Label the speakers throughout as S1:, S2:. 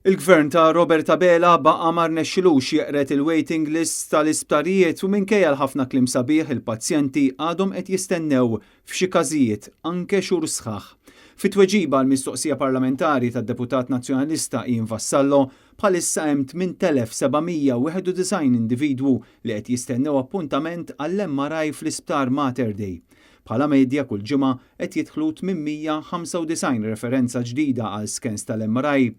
S1: Il-gvern ta' Robert Abela baqa' ma rnexxilux jeqred il-waiting lists tal-isptarijiet u minkejja l-ħafna kliem sabiħ il-pazjenti għadhom qed jistennew f'xi każijiet anke xhur sħaħ. Fi tweġiba għal mistoqsija parlamentari tad-deputat nazzjonalista Ian Vassallo, bħalissa hemm 8791 individwu li qed jistennew appuntament għall-MRI fl-isptar Mater Dei. Bħala medja kull ġimgħa qed jidħlu 895 referenza ġdida għal scans tal-MRI.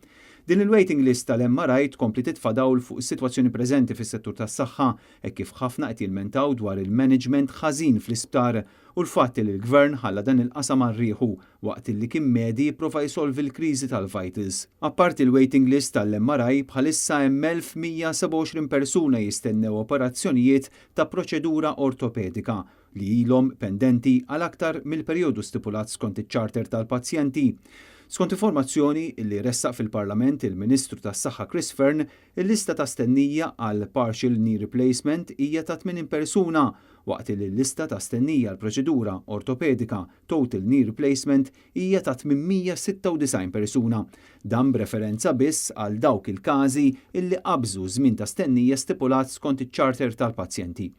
S1: Din il-waiting list tal-MRI tkompli titfa' dawl fuq is-sitwazzjoni preżenti fis-settur tas-saħħa e kif ħafna qed jilmentaw dwar il-management ħażin fl-isptar u l-fatt li l-gvern ħalla dan il-qasam għal riħu waqt li kien medhi jipprova jsolvi l-kriżi tal-Vitals. Apparti il-waiting list tal-MRI, bħalissa hemm 1127 persuna jistennew operazzjonijiet ta' proċedura ortopedika li ilhom pendenti għal aktar mill-perjodu stipulat skont iċ-charter tal-pazjenti. Skont informazzjoni li ressaq fil-Parlament il-Ministru tas-Saħħa Chris Fearne, il-lista ta' stennija għal partial knee replacement hija ta' 80 persuna, waqt li l-lista ta' stennija għal proċedura ortopedika total knee replacement hija ta' 896 persuna. Dan b'referenza biss għal dawk il-każi illi qabżu żmien ta' stennija stipulat skont iċ-charter tal-pazjenti.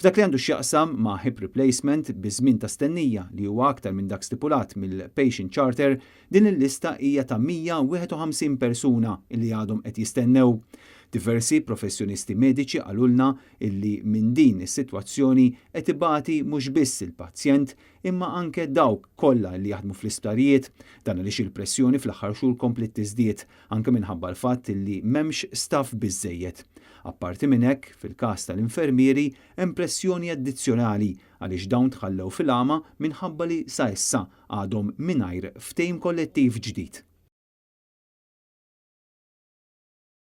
S1: F'dak li għandu x'jaqsam ma' hip replacement bi żmien ta' stennija li huwa aktar minn dak stipulat mill-Patient Charter, din il-lista hija ta' 151 persuna illi għadhom qed jistennew. Diversi professjonisti mediċi qalulna illi minn din is-sitwazzjoni qed ibati mhux biss il-pazjent imma anke dawk kollha li jaħdmu fl-isptarijiet, dan għaliex il-pressjoni fl-aħħar xhur komplet tiżdied anke minħabba l-fatt illi m'hemmx staff biżejjed. Apparti minn hekk, fil-każ tal-infermieri hemm pressjoni addizzjonali għaliex dawn tħallew fil-għama minħabba li sa issa għadhom mingħajr ftehim kollettiv ġdid.